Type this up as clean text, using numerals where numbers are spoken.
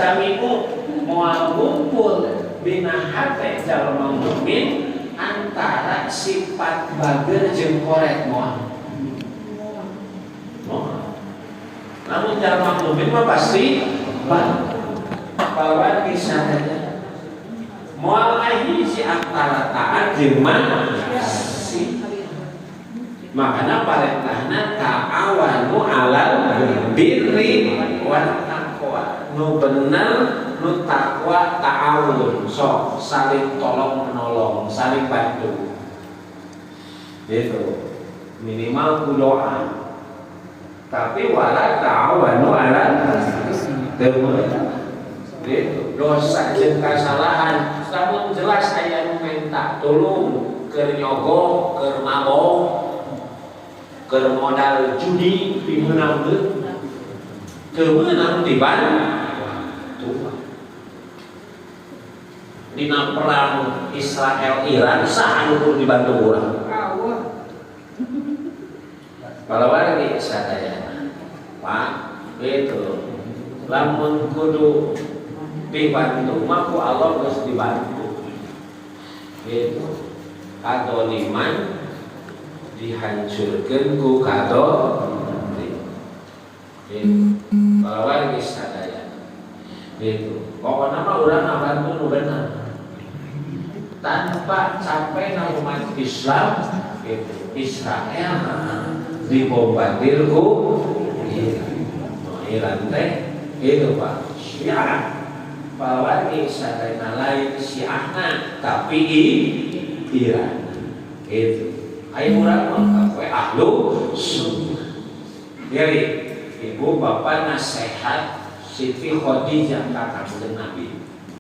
yajtami'u, moal ngumpul dina hate jalma mukmin antara sifat bager jeung koret, moal. Moal. Namun jalma mukmin mah pasti bager. Bahwa kisahnya moal hiji antara taat jeung maksiat. Makanya parentahna ta'awanu alal birri wat taqwa. Nu bener, nu takwa, ta'awun, sok saling tolong menolong, saling bantu. Gitu. Minimal ku doa. Tapi wala ta'awanu alal teu. Gitu. Dosa jeung kasalahan, lamun jelas aya nu minta tolong keur nyogok, keur mabok, keur modal judi, dimeunang teu? Teu meunang dibantu. Dina perang Israel Iran, saha anu kudu dibantu urang? Allah. Palawargi sadayana, Pak, itu lamun kudu dibantu mah ku Allah geus dibantu. Itu kadoliman dihancurkeun ku kadolim. Itu palawargi sadayana. Itu pokoknya mah urang ngabantu nu bener tanpa capek na umat Islam itu. Israel dibombardir ku Iran. Nah, Iran teh itu, Pak, Syiah. Palawargi sadayana, lain Syiahna, tapi Iran itu. Ayo, urang mah we ahlu sunnah. Jadi ibu bapak nasihat Siti Khadijah ka Kanjeng Nabi.